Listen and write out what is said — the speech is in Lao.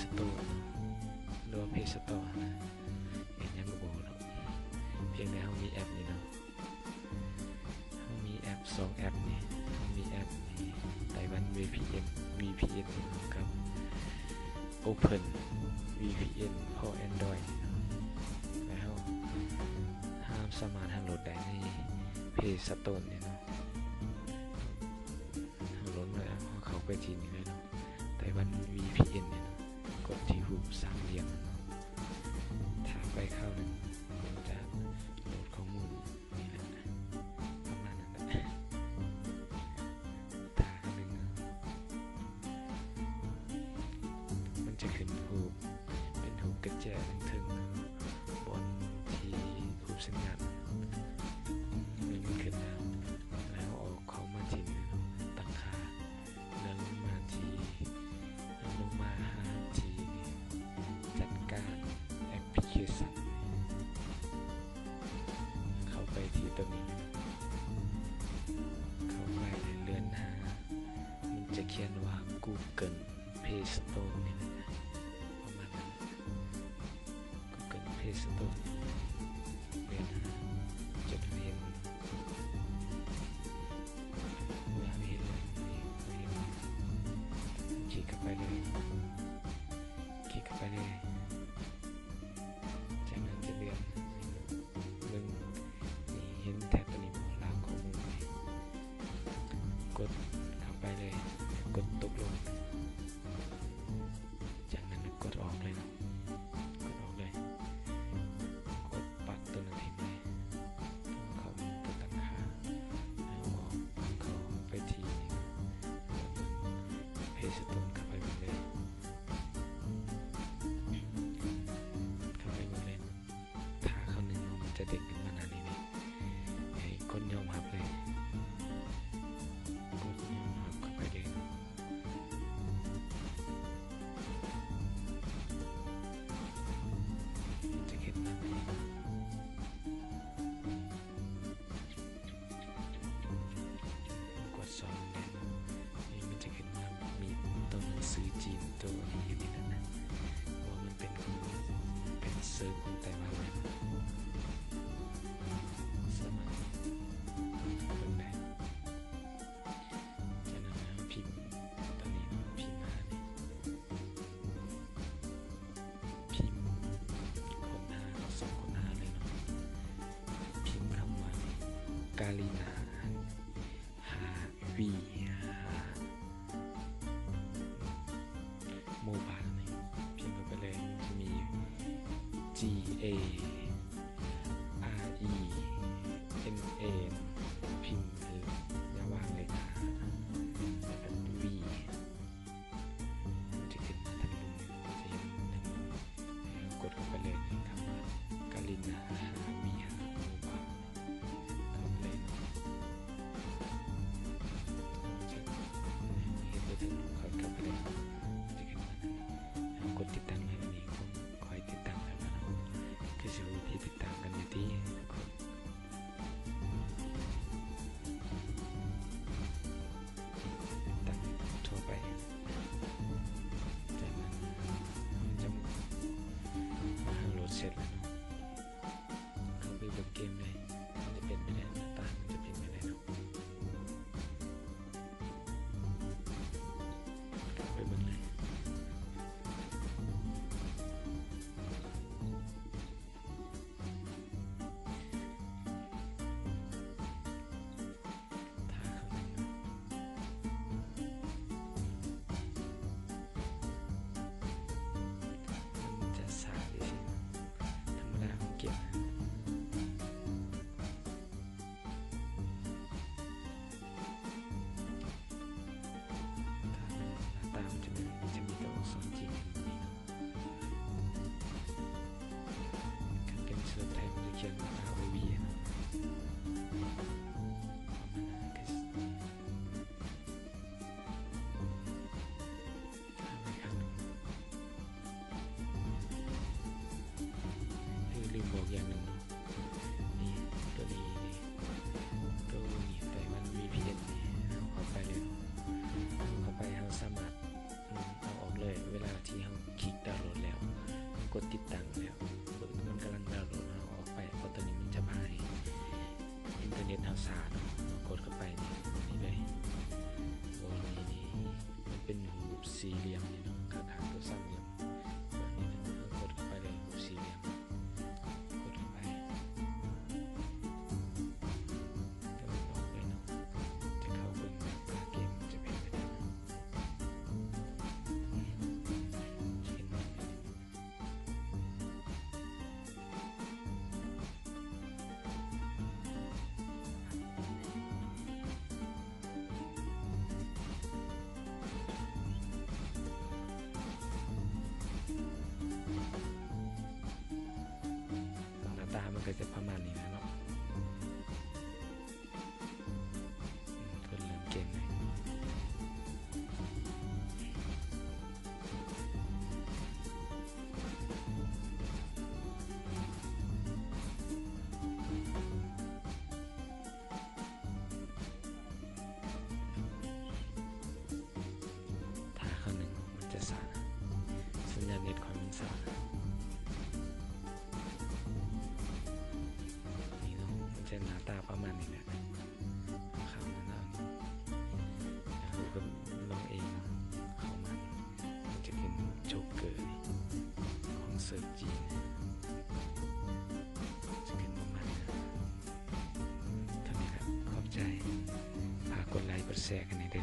ສະໂຕເນາະ ຫຼືວ່າເພລສະໂຕຫັ້ນນະ ເຮັດຫຍັງກໍບໍ່ຮູ້ດອກ ພຽງແຕ່ເຮົາມີແອັບນີ້ເນາະ ເຮົາມີແອັບສອງແອັບນີ້ ເຮົາມີແອັບນີ້ ໄຕ້ຫວັນ ວີພີເອັນ ວີພີເອັນ ນີ້ເນາະ ກັບ ໂອເພິນ ວີພີເອັນ ເພາະ Android ນີ້ເນາະ ແລ້ວເຮົາ ເຮົາສາມາດດາວໂຫຼດໄດ້ໃນເພລສະໂຕນີ້ເນາະ. ເຮົາໂຫຼດມາແລ້ວ ເຮົາເຂົ້າໄປທີ່ນີ້ເລີຍເນາະ ໄຕ້ຫວັນ ວີພີເອັນ ນີ້ເນາະ ກົດທີ່ຮູບສາມຫຼ່ຽມນັ້ນເນາະ ຖ້າໄປຄາວໜຶ່ງ ມັນຈະໂຫຼດຂໍ້ມູນນີ້ແຫຼະ ປະມານນັ້ນແຫຼະ ຖ້າຄາວໜຶ່ງເນາະ ມັນຈະຂຶ້ນຮູບ ເປັນຮູບກະແຈເທິງໆ ບ່ອນທີ່ຮູບສັນຍານ ແລ້ວມັນຂຶ້ນມາ ແລ້ວເຮົາອອກ ເຂົ້າມາທີ່ນີ້ເນາະ ຕັ້ງຄ່າ ແລ້ວລົງມາທີ່ ລົງມາຫາທີ່ຈັດການແອັບພລິເຄຊັນ ເຂົ້າໄປທີ່ໂຕນີ້ ເຂົ້າໄປເລື່ອນຫາ ມັນຈະຂຽນວ່າ Google Play Store ນີ້ແຫຼະ ປະມານນັ້ນ Google Play Store ເລື່ອນຫາ ຈົນເຮົາເຫັນ ເມື່ອເຮົາເຫັນແລ້ວ ເຮົາເຫັນ ຄລິກເຂົ້າໄປເລີຍ ຄລິກເຂົ້າໄປເລີຍ ຈາກນັ້ນຈະເລື່ອນ ເບິ່ງ ນີ້ ເຫັນແທັບໂຕນີ້ບໍ່? ລ້າງຂໍ້ມູນ ກົດເຂົ້າໄປເລີຍ ກົດຕົກລົງ ຈາກນັ້ນກໍກົດອອກເລີຍເນາະ ກົດອອກເລີຍ ກົດປັດໂຕນັ້ນຖິ້ມເລີຍ ເຂົ້າໂຕຕັ້ງຄ່າ ແລ້ວກໍເຂົ້າໄປທີ່ Play Store ເຂົ້າໄປເບິ່ງເລີຍ ເຂົ້າໄປເບິ່ງເລີຍ ຖ້າເຂົ້າໜຶ່ງເນາະ ມັນຈະເດ້ງຂຶ້ນມາໜ້ານີ້ເລີຍ ໃຫ້ກົດຍອມຮັບເລີຍ ກົດຍອມຮັບເຂົ້າໄປເລີຍ ມັນຈະເຮັດແບບນີ້ເນາະ ກວດສອບເບິ່ງແດ່ ນີ້ມັນຈະຂຶ້ນມາ ມີໂຕໜັງສືຈີນໂຕນີ້ຢູ່ໃນນັ້ນນະ ເພາະວ່າມັນເປັນຂອງ ເປັນເຊີຟຂອງໄຕ້ຫວັນນະ ສາມາດເບິ່ງໄດ້ ຈາກນັ້ນເຮົາພິມໂຕນີ້ເນາະ ພິມຫານີ້ ພິມຄົ້ນຫາ ເຮົາຊອກຄົ້ນຫາເລີຍເນາະ ພິມຄຳວ່າ ກາລີນາ ຫາ ວີ ຫາ ໂມບາຍ ພິມເຂົ້າໄປເລີຍ ມັນຈະມີ ຈີ ເອ ອາ ອີ ເອັນ ເອ ພິມເລີຍ ຢ່າວາງເລີຍ ແລ້ວກໍ ວີ ມັນຈະຂຶ້ນມາທາງລຸ່ມ ມັນຈະເຫັນທາງລຸ່ມ ໃຫ້ເຮົາກົດເຂົ້າໄປເລີຍ ຄຳວ່າ ກາລິນາ ຫາ ມີຫາ ໂມບາຍ ເຂົ້າໄປເລີຍເນາະ ເຮົາຈະເຫັນໄປເຖິງ ເຂົ້າໄປເລີຍ ມັນຈະຂຶ້ນມາທາງນີ້ ເຮົາກົດຕິດຕັ້ງເລີຍ ອັນນີ້ຂ້ອຍຕິດຕັ້ງແລ້ວເນາະ ຄືຊິຮູ້ວິທີຕິດຕັ້ງກັນຢູ່ຕິ ຕັ້ງທົ່ວໄປ ຈາກນັ້ນເຮົາຈະມາໂຫຼດເສັດແລ້ວເນາະ ເຂົ້າໄປເບິ່ງເກມເລີຍ ມັນຈະເປັນໄປໄດ້ ໜ້າຕາມັນຈະເປັນໄປໄດ້ເນາະ ເຂົ້າໄປເບິ່ງເລີຍ. ຖ້າເຂົ້າໄປ ມັນຈະຊ້າຈັ່ງຊີ້ ເຮົາ ກົດຕິດຕັ້ງແລ້ວ ມັນກຳລັງດາວໂຫຼດເນາະ ອອກໄປ ເພາະຕອນນີ້ມັນຈະພາໃຫ້ອິນເຕີເນັດເຮົາຊ້າເນາະ. ກົດເຂົ້າໄປນີ້ ນີ້ເລີຍ ໂອ້ ນີ້ ນີ້ ມັນເປັນຮູບສີ່ຫຼ່ຽມນີ້ເນາະ ຂ້າງໆໂຕສາມຫຼ່ຽມ ເບິ່ງນີ້ເນາະ ກົດເຂົ້າໄປເລີຍ ຮູບສີ່ຫຼ່ຽມ ກົດເຂົ້າໄປ ແລ້ວມັນອອກເລີຍເນາະ. ຈະເຂົ້າເບິ່ງໜ້າຕາເກມ ຈະເປັນແບບໃດ ຈະເຫັນ ໜ້າຕາມັນກໍຈະປະມານນີ້ແຫຼະເນາະ. ເພິ່ນເລີ່ມເກມເລີຍ. ຖ້າເຂົ້າໜຶ່ງ ມັນຈະຊ້າ ສັນຍານເນັດຂ້ອຍມັນຊ້າ. ນີ້ເນາະ ມັນຈະໜ້າຕາປະມານນີ້ແຫຼະ. ເຂົ້າມາແລ້ວ ເຮົາກໍລອງເອງເນາະ ເຂົ້າມາ ຈະຂຶ້ນໂຈກເກີນີ້ ຂອງເສີບຈີນ ຈະຂຶ້ນປະມານນີ້. ເທົ່ານີ້ລະ ຂອບໃຈ ຝາກກົດໄລກົດແຊກັນແດ່ເດີ